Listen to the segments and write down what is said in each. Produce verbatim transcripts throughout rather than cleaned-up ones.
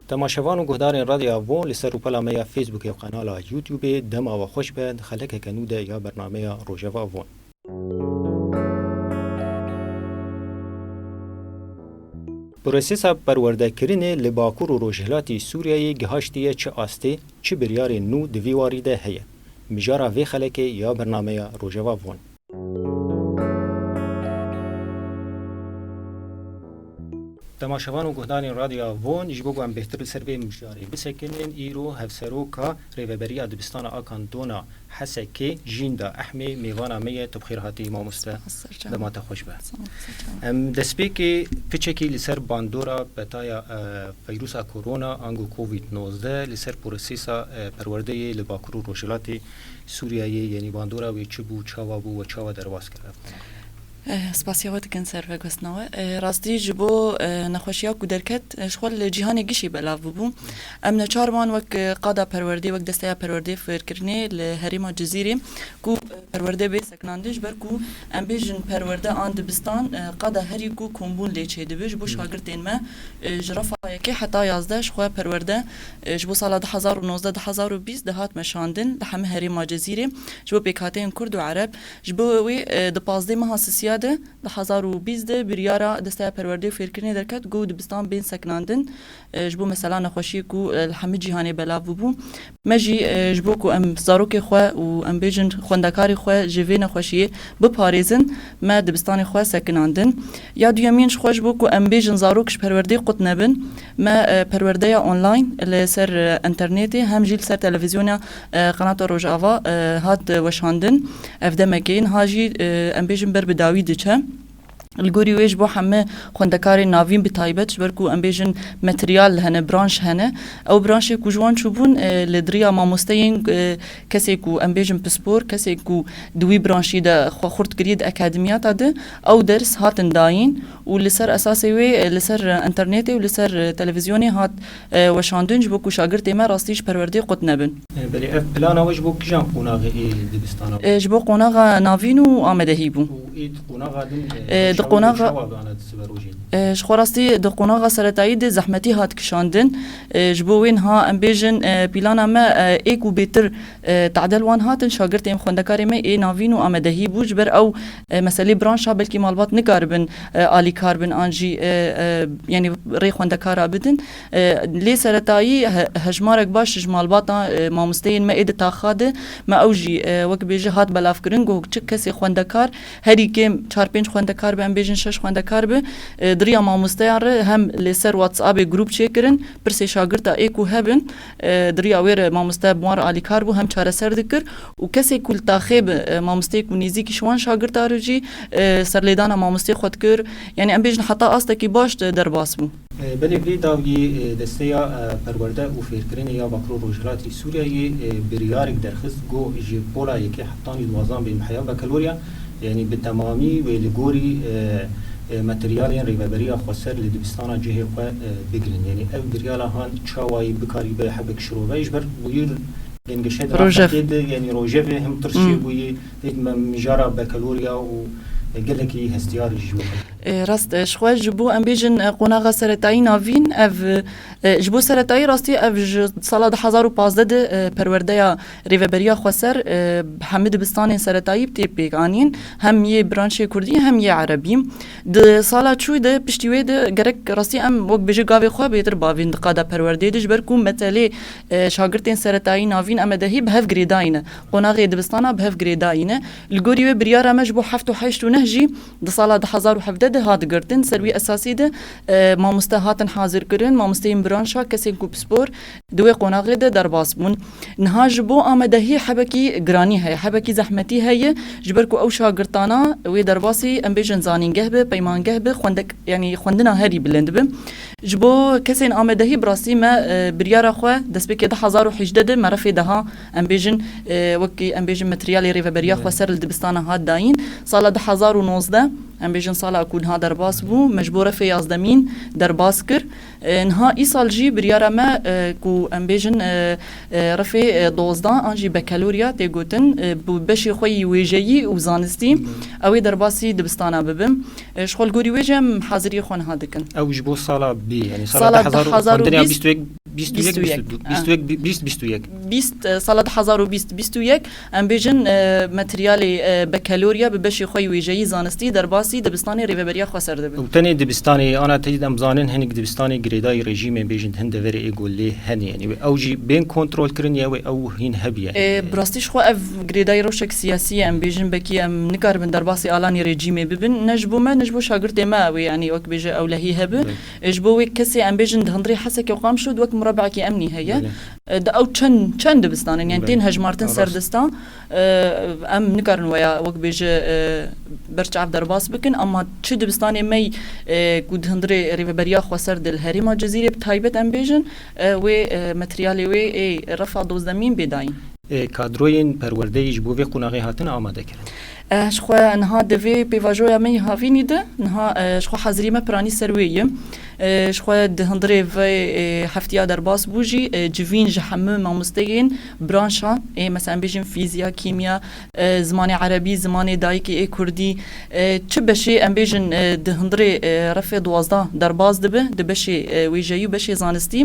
Temaşevan û guhdarên Radyoya Von li ser rûpela me ya Facebookê û qenala YouTubeê dema we xweş be, di xelekeke nû de ya bernameya Rojeva Von. Prosesa perwerdekirinê li Bakur û Rojhilatî Sûriyeyê gihaştiye çi astê, çi biryarên nû di vî warî de heye? Mijara vê xelekê ya bernameya Rojeva Von. Temaşevan û guhdarên Radyoya Von, ji bo ku em bêhtir li ser vê mijarê bisekinin, îro hevseroka Rêveberiya Dibistana Akan Dona Hesekê, Jînda Ehmê, mêvana me ye. Tu bi xêr hatî mamoste. Sağ ol, Sercan. Dema te xweş be. Sağ ol, Sercan. Em destpêkê piçekî li ser bandora betaya, e, vîrusa korona ango covid nozdeh li ser prosesa, e, perwerdeyê li Bakur û Rojhilatê Sûriyeyê, yanî bandora wê çi bû, çawa bû we çawa derbas kir ev qonax? Eh, spasiya we dikin ser veguhestina we. Eh, rastî ji bo, eh, nexweşiya ku derket, eh, ji xwe li cîhanê gişî belav bûbû. Em neçar man wek, eh, qada perwerdê, wek desteya perwerdê fêrkirinê li herêma Cizîrê ku, eh, perwerde bê sekinandin, ji ber ku em bêjin perwerde an dibistan, eh, qada herî ku kombûn lê çêdibe ji bo şagirtên me, eh, ji refa yekê heta yazdeh ji xwe perwerde, eh, ji bo sala du hezar û nozdeh, du hezar û bîst dihat meşandin li hemî herêma Cizîrê ji bo pêkhateyên Kurd û Ereb. Ji bo wê, e, di pazdeh meha sisiya de, du hezar û bîst de biryara Desteya Perwerdê û Fêrkirinê derket, ku dibistan bên sekinandin, e, ji bo mesela nexweşiyê ku, e, li hemî cîhanê belav bûbû. Me jî, e, ji bo ku em zarokê xwe û em bêjin xwendekarê xwe ji vê nexweşiyê biparêzin, me dibistanê xwe sekinandin. Ya duyemîn ji xwe ji bo ku em bêjin zarok ji perwerdê qut nebin, me, e, perwerdeya online li ser, e, înternetê hem jî li ser televîzyona, e, Qenata Rojava, e, hat, e, weşandin. Ev demekê niha jî, e, em bêjin ber bi dawî diçe. Li gorî wê ji bo hemî xwendekarên navîn bi taybet, ji ber ku em bêjin materyal hene, branş hene. Ew branşê ku ji wan çûbûn, e, li diriya mamosteyên, e, kesê ku em bêjin pispor, kesê ku di wî branşî de xwe xurt kiriye di akademiyata de, ew ders hatin dayîn û li ser esasê wê, e, li ser înternetê û li ser, e, televîzyonê hat, e, weşandin ji bo ku şagirtê me rastî ji perwerdê qut nebin. E, belê ev plana we ji bo kijan qonaxê ê dibistana bû? E, ji bo qonaxa navîn û amadehî bû. Û ê di qonaxa din, e, e, di qonaxa çawa bi ana di sibe rojê? E, ji xwe rastî di qonaxa seretayî de zehmetî hat kişandin. E, ji bo wê niha em bêjin, e, plana me, e, ê ku bêtir, e, tadel wan hatin, şagirtên xwendekarê me ê navîn û amadehî bû. Ji ber ew, e, meselê branşa belkî malbat nikaribin, e, alîkar bin an jî, e, e, yanî rê xwendekara bidin. E, lê seretayî he-, hejmarek baş ji malbata, e, mamosteyên me ê di taxa de me ew jî, e, wek bêje hat belavkirin, ku çi kesê xwendekar, herî kêm çar pênc xwendekar be, em bêjin şeş xwendekar be, e, di riya mamosteyan re hem li ser WhatsAppê grûp çêkirin, pirsê şagirta ê ku hebin, e, di riya wê re mamoste bi wan re alîkar bû, hem çareser dikir û kesê ku li taxê be, e, mamosteyê ku nêzîkî ji wan şagirta re jî, e, serlêdana mamosteyê xwe dikir. Yanî em bêjin heta astekî baş de derbas bû. E, belê vê dawiyê, e, Desteya, e, Perwerde û Fêrkirinê ya Bakur û Rojhilatî Sûriyeyê, e, biryarek derxist ku ji pola yekê hetanî duwazan bên bi heya bakalorya, yanî bi temamî wê li gorî, e, e, materyalên Rêveberiya Xweser li dibistana cihê xwe, e, bigirin. Yanî ev biryara han çawayî bikarîbe hebek şirove ji ber bûyîr, yanî gişê di Rojhev. Rafetê de, yanî rojevê him tirs Hmm. çêbûyî, pêk me mijara bakalorya û, e, gelekî hestiyar jî ji bo xwe. E, rast, e, ji xwe ji bo em bêjin, e, qonaxa seretayî navîn ev, e, ji bo seretayî rastî ev ji sala du hezar û pazdeh de, e, perwerdeya Rêveberiya Xweser, e, hemî dibistanên seretayî tê pêk anîn, hem yê branşê kurdî hem yê erebî. Di sala çûyî de piştî wê de gerek rastî em wek bêje gavê xwe bêtir bavîn di qada perwerdê de, ji ber ku metelê, e, şagirtên seretayî navîn em e dehî bi hev girêdayî ne. Qonaxê dibistana bi hev girêdayî ne. Li gorî wê biryara me ji bo heft û heşt û neh jî di sala du hezar û hevdeh de hat girtin. Ser wî esasî de, e, mamoste hatin hazirkirin, mamosteyên branşa, kesên ku pispor di wê qonaxê de derbas bûn. Niha ji bo amadehî hebekî giranî heye, hebekî zehmetî heye, ji ber ku ew şagirtana wê derbasî, em bêjin zanîngeh be, peymangeh be, xwendek, yanî xwendina herî bilind be. Ji bo kesên amadehî bi rastî me, e, biryara xwe destpêkê du hezar û hejdeh de merefê deha, em bêjin, e, wekî em bêjin materyalê Rêveberiya Evet. Xweser li dibistana hat dayîn. Sala du hezar û nozdeh, em bêjin sala ku niha derbas bû, me ji bo refê yazdemîn derbas kir. E, niha îsal jî biryara me, e, ku em bêjin, e, e, refê, e, dozdeh an jî bekeloriya tê gotin, e, bi beşê xwe yî wêjeyî û zanistî, ew ê derbasî dibistana bibin. E, ji xwe li gorî wê jî em haziriyê xwe niha dikin. Ew ji bo sala bê, yanî sala Sala du hezar û, du hezar û xwendina bîst, bîst û yek, bîst û yek, bîst û yek, bîst, bîst, bîst û yek. Bîst, e, sala du hezar û bîst, bîst û yek, em bêjin, e, materyalê, e, bekeloriya bi beşê xwe yî wêjeyî zanistî derbasî dibistanê rêveberiya xweser dibin. Û tenê dibistanê, ana teyîd em zanin hinek dibistanê girêdayî rejîmê bêjin di hin deverê ê ku lê hene, yanî wê ew jî bên kontrol kirin ya wê ew hîn hebiye? E, bi rastî ji xwe ev girêdayî rewşek siyasî ye, em bêjin belkî em nikaribin derbasî alanî rejîmê bibin, ne ji bo me, ne ji bo şagirtê me ew ê, yanî wek bêje ewlehî hebe. Belê. E, ji bo wê kesê em bêjin di hundirê Hesekê û Qamişlo di wek murebeekî emnî heye. Belê. E, di ew çend, çend dibistan in, yani Belê. tên hejmartin Rast. serdistan, e, em nikarin weya wek bêje, e, berçav derbas bikin, ama çi dibistanê me, e, ku di hundirê rêveberiya xweser di li herêma Cizîrê bi taybet em bêjin, e, wê, e, materyalê wê ê refa dozdemîn bê dayîn. E, kadroyên perwerdeyê ji bo vê qonaxê hatine amade kirin? E, ji xwe niha di vê pêvajoya me yî havînî de, niha, e, ji xwe hazirî me piranî ser wê ye. E, ji xwe di hundirê vê, e, heftiya derbas bû jî, e, civîn ji hemû mamosteyên branşa, ê, mesela em bêjin fîzya, kîmya, e, zimanê erebî, zimanê dayikê ê kurdî, e, çi beşê em bêjin, e, di hundirê, e, refê duwazdeh derbas dibe, di beşê, e, wêjeyî û beşê zanistî,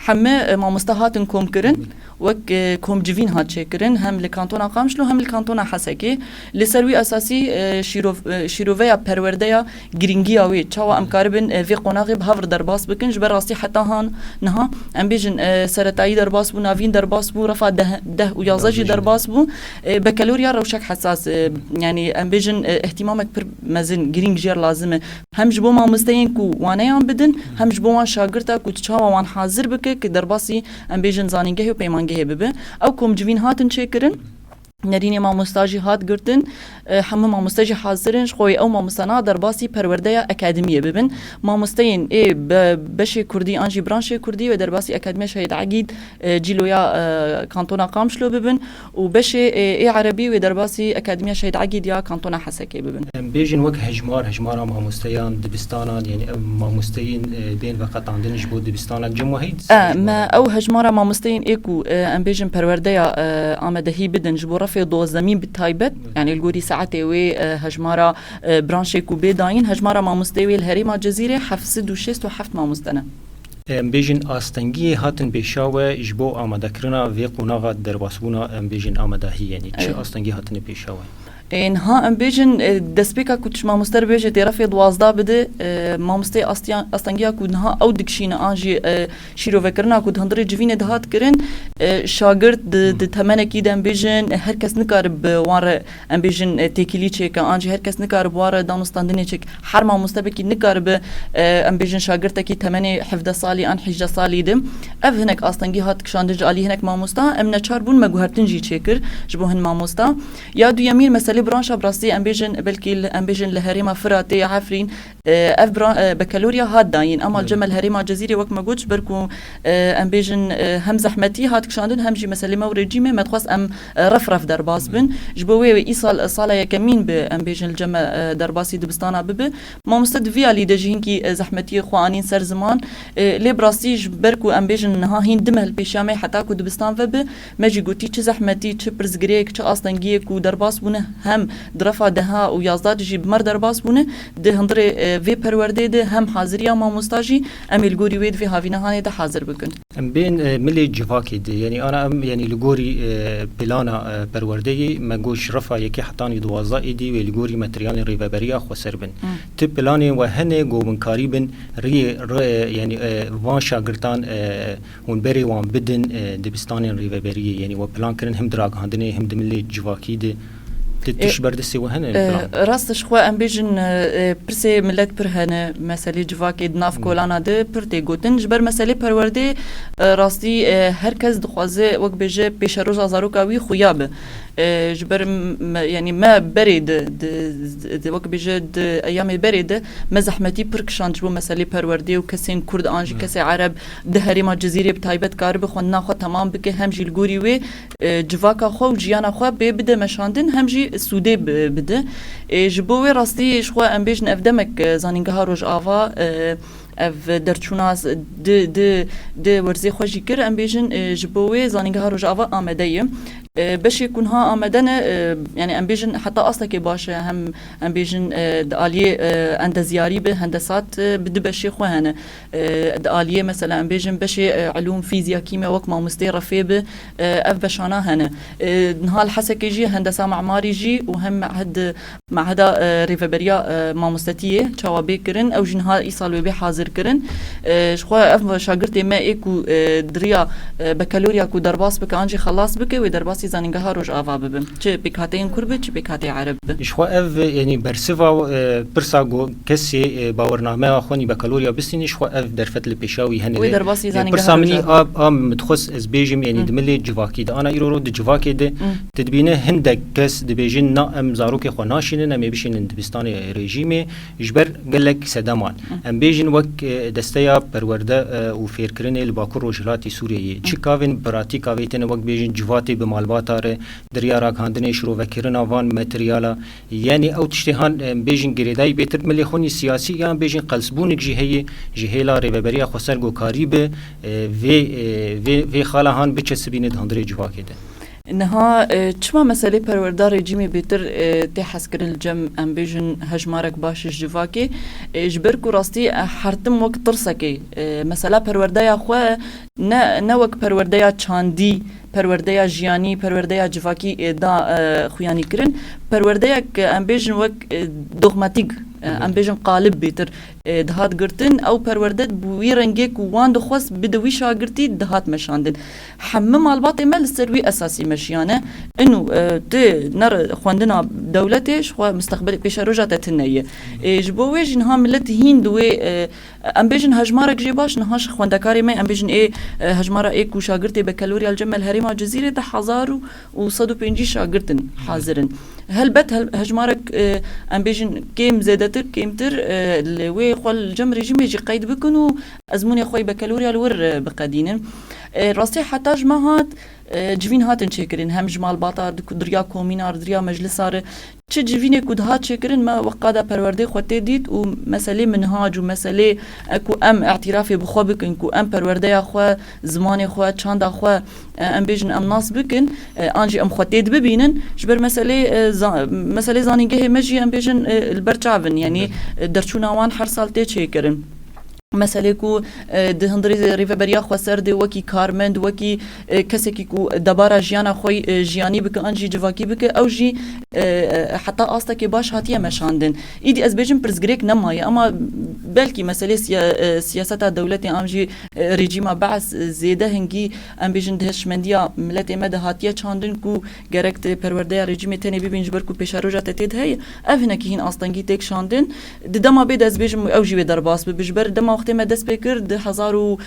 hemû, e, mamoste hatin komkirin. Wek, e, komcivîn hat çêkirin, hem li kantona Qamişlo hem li kantona Hesekê. Li ser wî esasî, e, şîrov-, e, şîroveya perwerdeya girîngiya wê, çawa em karibin, e, vê qonaxê bi hev re derbas bikin. Ji ber rastî heta han niha, em bêjin, e, seretayî derbas bû, navîn derbas bû, refa deh, deh û yazdeh jî derbas bû. E, bekeloriya rewşek hesas, e, yanî em bêjin, e, îhtimamek pir mezin, girîng jê re lazim e. Hem ji bo mamosteyên ku waneyan bidin, hem ji bo wan şagirta ku tu çawa wan hazir bike, ki derbasî em bêjin zanîngehê û peymangehê bibe. Ew komcivîn hatin çêkirin. Nerînê mamosta jî hat girtin. E, hemû mamoste jî hazir in. Ji xwe wê ew mamosta na derbasî perwerdeya akademiyê bibin. Mamosteyên ê be-, beşê kurdî an jî branşê kurdî wê derbasî Akademiya Şehîd Egîd, e, Cîloya, e, kantona Qamişlo bibin. Û beşê, e, ê erebî wê derbasî Akademiya Şehîd Egîd ya Kantona Hesekê bibin. Em bêjin wek hejmar, hejmara mamosteyan, dibistanan, yanî ev mamosteyên, e, bên veqetandin ji bo dibistanan, cem wahî E, me ew hejmara mamosteyên ê ku, e, em bêjin perwerdeya, e, amadehî bidin ji bo refê dozdemîn bi taybet, yanî li gorî saetê wê, e, hejmara, e, branşê ku bê dayîn, hejmara mamosteyê wê li herêma Cizîrê heft sed û şêst û heft mamoste ne. Em bêjin astengiyê hatin pêşa we ji bo amadekirina vê qonaxa derbasbûna, em bêjin amadahî, yanî çi Evet. astengî hatine pêşa we? Ê, niha em bêjin, e, destpêka ku tu ji mamoste re bêje tê refê duwazdeh bide, e, mamosteyê astiya-, astengiya ku niha ew dikişîne an jî, e, şîrovekirina ku di hundirê civînê dihat kirin, e, şagirt di, Hmm. di temenekî de em bêjin, e, her kes nikare bi wan re em bêjin, e, têkilî çêke, an jî her kes nikare bi wan re danûstandinê çêke. Her mamoste belkî nikaribe, e, em bêjin şagirtekî temenê hevdeh salî an hejdeh salî de. Ev hinek astengî hat kişandin ji alî hinek mamosta, em neçar bûn me guhertin jî çêkir ji bo hin mamosta. Ya duyemîn meselê branşa bi rastî em bêjin, belkî li, em bêjin li herêma Firatê, Efrîn, e, ev bra-, e, bekeloriya hat dayîn, ama Hı. cemel herêma Cezîrê wek me got, ji ber ku, e, em bêjin, e, hem zehmetî hat kişandin, hem jî meselê me û rejîmê me dixwest em, e, ref ref derbas bin. Hı. Ji bo wê wê îsal, e, sala yekemîn bi, em bêjin li cem me, e, derbasî dibistana bibe. Mamoste di vî alî de jî hinkî, e, zehmetiyê xwe anîn ser ziman. E, lê bi rastî ji ber ku em bêjin niha hîn du meh li pêşiya me heta ku dibistan vebe, me jî gotî çi zehmetî, çi pirsgirêk, çi astengiyê ku derbas bûne hem di refa deha û yazdeh de jî bi me re derbas bûne, di hundirê, e, vê perwerdê de hem haziriya mamosta jî em ê li gorî wê di vê havînehanê de hazir bikin. Em bên, e, milê civakê de, yanî ana em, yanî li gorî, e, plana, e, perwerdeyê me got ji refa yekê hetanî duwazdeh êdî wê li gorî materyalên rêveberiya xweser bin. Hmm. Ti planên we hene ku hûn karîbin riyê, re-, yanî, e, van şagirtan, e, hûn berê wan bidin, e, dibistanên rêveberiyê, yanî we plan kirin him di ragihandinê him di milê civakî de? Ti E, tişt ber destê we hene e, plan? Rast ji xwe em bêjin, e, e, pirsê milet pir hene, meselê civakê di nav Hmm. kolana de pir tê gotin. Ji ber meselê perwerdê, e, rastî, e, her kes dixwaze, wek bêje, pêşeroja zaroka wî xuya be. E, ji ber m-, me, yanî me berê di, di, di, wek bêje di eyamê berê de me zehmetî pir kişand ji bo meselê perwerdê û kesên Kurd an jî kesê Ereb di herêma Cizîrê bi taybet karibe xwendina xwe temam bike, hem jî li gorî wê, e, civaka xwe û jiyana xwe pê bide meşandin, hem jî sûdê bi-, bide. E, ji bo wê rastî ji xwe em bêjin ev demek, e, Zanîngeha Rojava, e, ev derçûna z-, di, di, di werzê xwe jî kir, em bêjin, e, ji bo wê Zanîngeha Rojava amade ye. E, beşê ku niha amade ne, e, yani em bêjin heta astekê baş e, hem em bêjin, e, di aliyê, e, endezyarî bi hendesat, e, bi du beşê xwe hene. E, di aliyê mesela em bêjin beşê, e, ilûm, fîzya, kîmya wek mamosteyê refê bi, e, ev beşana hene. E, niha li Hesekê jî hendesa memarî jî û hem mehed Meheda, e, Rêveberiya, e, Mamostetiyê çawa bê kirin, ew jî niha îsal wê bê hazir kirin. E, ji xwe ev şagirtê me ê ku, e, di riya, e, bekaloriya ku derbas bike an jî xelas bike, wê derbasî Zanîngeha Rojava bibin. Çi pêkhateyên Kurd be, çi pêkhateyê Ereb be. Ji xwe ev, yanî bersiva, e, pirsa ku kesê, e, bawernameya xwe nî bekaloriya bistînî, ji xwe ev derfet li pêşa wî hene. Wê lê, derbasî e, Zanîngeha pirsa min î Rojava. A, a min dixwest ez bêjim, yanî Hı. di milê civakî de, ana îro ro di civakê de, Hı. Tu dibîne hindek kes dibêjin, na, em zarokê xwe naşînin, em ê bişînin dibistanê rejîmê, ji ber gelek sedeman. Hı. Em bêjin wek, e, desteya perwerde, e, û fêrkirinê li Bakur Rojhilatî Sûriyeyê. Hı. Çi kavên pratîka vê têne wek bêjin civatê bi malbata re, di riya ragihandinê şirovekirina van materyala. Yanî ew tiştê han, em bêjin girêdayî bêtir milê xwe nî siyasî yan bêjin qelsbûnik jî heye, ji hêla Rêveberiya Xweser ku karî bi, e, vê, e, vê, vê xala han biçesibîne di hundirê civakê de. Niha, e, çima meselê perwerda rejîmê bêtir, e, tê hezkirin li cem, em bêjin, hejmarek baş ji civakê? E, ji ber ku rastî, e, her tim wek tirsekê, e, mesela perwerdeya xwe ne, ne wek perwerdeya çandî, perwerdeya jiyanî, perwerdeya civakî, e, da, e, xuyanî kirin. Perwerdeyek, e, em bêjin wek, e, dogmatîk, e, Hı hı. em bêjin qalib bêtir, e, dihat girtin. Ew perwerde bi wî rengê ku wan dixwest bide wî şagirtî dihat meşandin. Hemî malbatê me li ser wî esasî meşiyane. Inu, e, tu nere xwendina dewletê, ji xwe mustaqbelê pêşeroja te tune ye. E, ji bo wê jî niha milet hîn di wê, e, em bêjin hejmarek jê baş, niha ji xwendekarê me, em bêjin ê, e, hejmara ê ku şagirtê bekaloriya li cem me li herêma Cizîrê de hezar û sed û pêncî şagirtin hazir in. Helbet hel-, hejmarek, e, em bêjin kêm zêdetir, kêmtir, e, li wê xwe li cem rejîmê jî qeyd bikin û ezmûnê xwe yê bekaloriya li wir, e, biqedînin. E, rastî heta ji me hat, e, civîn hatin çêkirin, hem ji malbata, di ku-, di riya komîna re, di riya meclisa re. Çi civînê ku dihat çêkirin, me wek qada perwerdê xwe tê dît û meselê minhac û meselê, e, ku em îtirafê bi xwe bikin, ku em perwerdeya xwe, zimanê xwe, çanda xwe, e, em bêjin em nas bikin, e, an jî em xwe tê dibibînin, ji ber meselê, e, za-, meselê zanîngehê me jî em bêjin, e, li ber çav in, yanî, Belê. e, derçûna wan her sal tê çêkirin. Meselê ku, e, di hundirê rêveberiya xweser de wekî karmend, wekî, e, kesekî ku debara jiyana xwe, e, jiyanî bike an jî civakî bike, ew jî, e, e, heta astekê baş hatiye meşandin. Îdî ez bêjim pirsgirêk nemaye, ama belkî meselê siya-, e, siyaseta dewletê an jî, e, rejîma Be'es, e, zêde hingî, em bêjin, di hişmendiya miletê me de hatiye çandin ku gerek tu perwerdeya rejîmê tenê bibîn ji ber ku pêşeroja te tê de heye. Ev hinekî hîn astengî têk şandin. Di dema bê de ez bêjim ew jî wê derbas bibe. Ji ber dema wextê me dest pê kir, di hezar û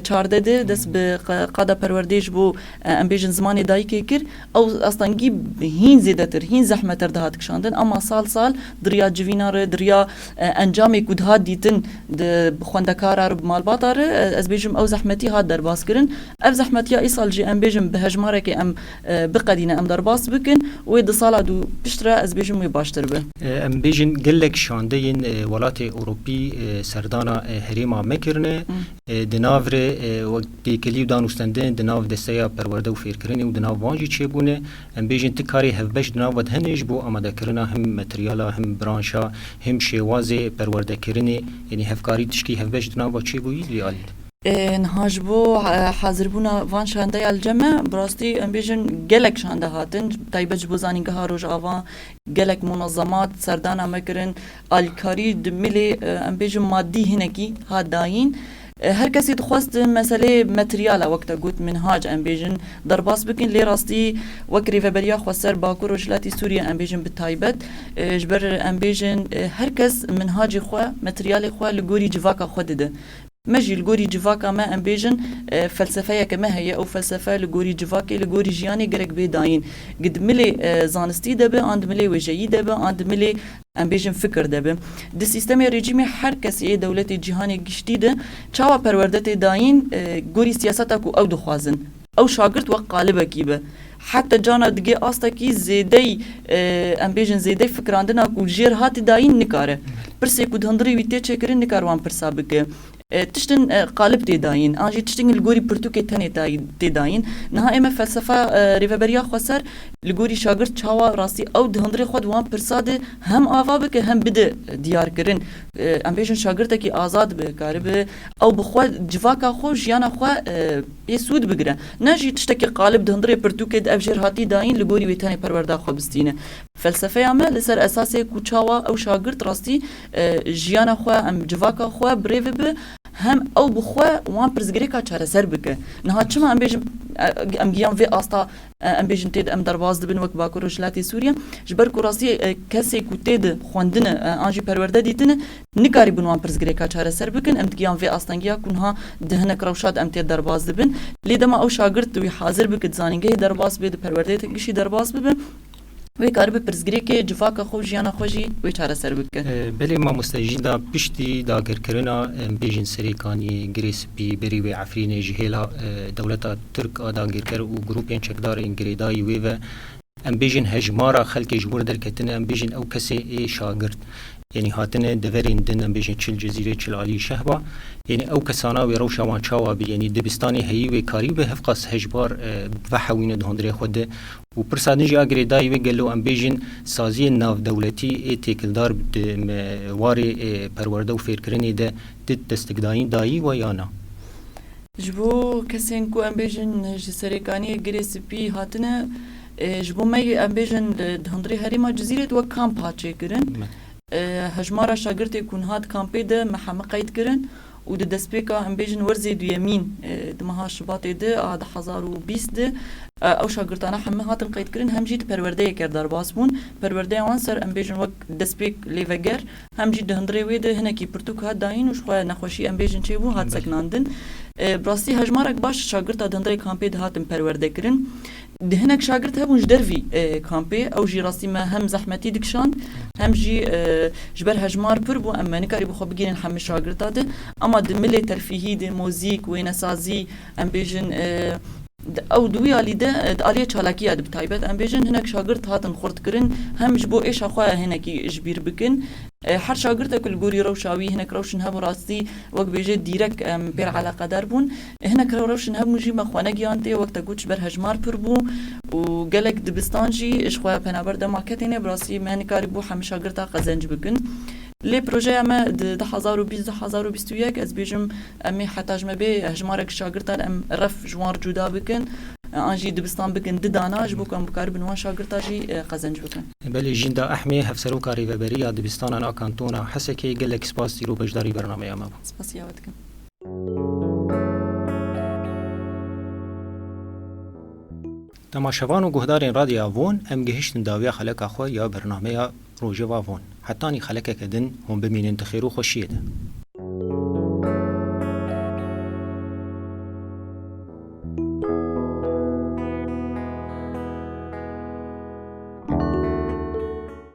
çardeh de dest bi qa-, qada perwerdê ji bo, e, em bêjin zimanê dayikê kir. Ew astengî hîn zêdetir, hîn zehmetir dihat kişandin. Ema sal sal di riya civîna re, di riya, e, encamê ku dihat dîtin di, bi xwendekara re, bi malbata re, e, ez bêjim ew zehmetî hat derbas kirin. Ev zehmetiya îsal jî em bêjim bi hejmarekê em, e, biqedîne, em derbas bikin. Wê di sala dû piştre ez bêjim wê baştir be. E, em bêjin gelek şandeyên, e, welatê Ewropî, e, serdana, e, herêma me kirine. Hı. E, di nav re, e, wek têkilî û danûstendin di nav desteya perwerde û fêrkirinê û di nav wan jî çêbûne. Em bêjin ti karê hevbeş di nav we de hene ji bo amadekirina him materyala, him branşa, him şêwazê perwerdekirinê, yanî hevkarî tişkî hevbeş di nav we çêbûyî vî alî de? E, niha ji bo, e, hazirbûna van şandeya li cem me, bi rastî em bêjin gelek şande hatin, taybet ji bo Zanîngeha Rojava gelek munezemat serdana me kirin, alîkarî di milê, e, em bêjin madî hinekî hat dayîn. E, her kesî dixwest meselê materyala, wek te got, minhac em bêjin, derbas bikin, lê rastî wek Rêveberiya Xweser Bakur Rojhilatî Sûriye em bêjin bi taybet, e, ji ber em bêjin, e, her kes minhacê xwe, materyalê xwe li gorî civaka xwe dide. Me jî li gorî civaka me, em bêjin, e, felsefeyeke me heye. Ew felsefe li gorî civakê, li gorî jiyanê gerek bê dayîn. Gi di milê, e, zanistî de be, an di milê wêjeyî de be, an di milê, em bêjin, fikir de be. Di sîstemê rejîmê her kesê yê dewletê cîhanê giştî de çawa perwerde tê dayîn, e, gorî siyaseta ku ew dixwazin. Ew şagirt wek qalibekî be. Heta cana digê astekî zêdey, e, em bêjin, zêdey fikirandina ku jêr hatî dayîn nikare. Pirsê ku di hundirê wî tê çêkirin, nikar wan pirsa bike. E, tiştin, e, qalib tê dayîn, an jî tiştin li gorî pirtûkê tenê tay-, tê dayîn. Niha ê me felsefa, e, Rêveberiya Xweser li gorî şagirt çawa rastî ew di hundirê xwe di wan pirsa de hem ava bike hem bide diyarkirin. E, em bêjin şagirtekî azad be, karibe ew bi xwe, civaka xwe, jiyana xwe, e, pê sûd bigire. Ne jî tiştekî qalib di hundirê pirtûkê de ev jêr hatî dayîn li gorî wê tenê perwerda xwe bistîne. Felsefeya me li ser esasê ku çawa ew şagirt rastî, e, jiyana xwe, em civaka xwe bi rê ve bi, hem ew bi xwe wan pirsgirêka çareser bike. Niha çima em bêjin, e, em giyan vê asta, e, em bêjin tê de em derbas dibin wek Bakur Rojhilatê Sûriye? Ji ber ku rastî, e, kesê ku tê de xwendine, e, an jî perwerde dîtine, nikarîbin wan pirsgirêka çareser bikin. Em digiyan vê astengiya ku niha di hinek rewşa de em tê derbas dibin. Lê dema ew şagirt wî hazir bike, di zanîngehê derbas bibe, di perwerdeyê gişî derbas bibe, wê karibe pirsgirêkê civaka xwe û jiyana xwe jî wê çareser bike. E, belê mamoste, jî da piştî dagirkirina, em bêjin, Serêkaniyê, Girê Spî, berî wê Efrînê ji hêla, e, dewleta Tirk a dagirker û grûpên çekdar ên girêdayî wê ve, em bêjin, hejmara xelkê ji wir derketine, em bêjin, ew kesê ê şagirt, yanî hatine deverên din, em bêjin, çil Cizîrê, çil alî Şehba, yanî ew kesana wê rewşa wan çawa bî, yanî dibistanê heyî wê karî bi hevqas hejmar, e, vehewîne di hundirê xwe de. Û pirsa din jî a girêdayî wê, gelo em bêjin saziyên navdewletî ê têkildar di me warê, e, perwerde û fêrkirinê de di destekdayîn dayî we ya na? Ji bo kesên ku em bêjin ji Serêkaniyê, Girê Spî hatine, e, ji bo me yê em bêjin di, di hundirê herêma Cizîrê de wek kamp hat çêkirin. Me. E, hejmara şagirtê ku niha di kampê de me heme qeyd kirin û di destpêka, em bêjin, werzê duyemîn, e, di meha Şibatê de a du hezar û bîst de, e, ew şagirtana heme hatin qeydkirin, hem jî di perwerdeyeke derbas bûn. Perwerdeya wan ser, em bêjin, wek destpêk lêveger, hem jî di hundirê wê de hinekî pirtûk hat dayîn û ji xwe nexweşî, em bêjin, çêbû, hat Belê. sekinandin. E, bi rastî hejmarek baş şagirta di hundirê kampê de hatin perwerde kirin. Di hinek şagirt hebûn ji dervî, e, kampê, ew jî rastî me hem zehmetî dikişand, hem jî, e, ji ber hejmar pir bû, em me nikarî bi xwe bigihînin hemî şagirta de. Ema di milê terfîhî de, muzîk, wênesazî, em bêjin, e, di, ew di wî alî de, e, di aliyê çalakiya de bi taybet, em bêjin, hinek şagirt hatin xurtkirin, hem ji bo êşa xwe hinekî ji bîr bikin. E, her şagirtek li gorî rewşa wî, hinek rewşin hebû rastî, wek bêje, dîrek, em, pê re eleqedar bûn. E, hinek rewşin hebûn jî me xwe negihand tê, wek te got, ji ber hejmar pir bû û gelek dibistan jî ji xwe penaber dema ketêne, bi rastî me nikarîbû hemî şagirta qezenc bikin. Lê projeya me di du hezar û bîst, du hezar û bîst û yek, ez bêjim, em ê heta ji me bê hejmarek şagirtan em ref ji wan re cuda bikin. An jî dibistan bikin di dana, ji bo ku em bikaribin wan şagirta jî, e, qezenc bikin. Belê, Jînda Ehmê, Hevseroka Rêveberiya Dibistanan a Kantona Hesekê, gelek spas, îro beşdarî bernameya me bû. Spasiya we dikim. Temaşevan û guhdarên Radyoya Von, em gihiştin dawiya xeleka xwe ya bernameya Rojeva Von. Hetanî xelekeke din, hûn bimînin di xêr û xweşiyê de.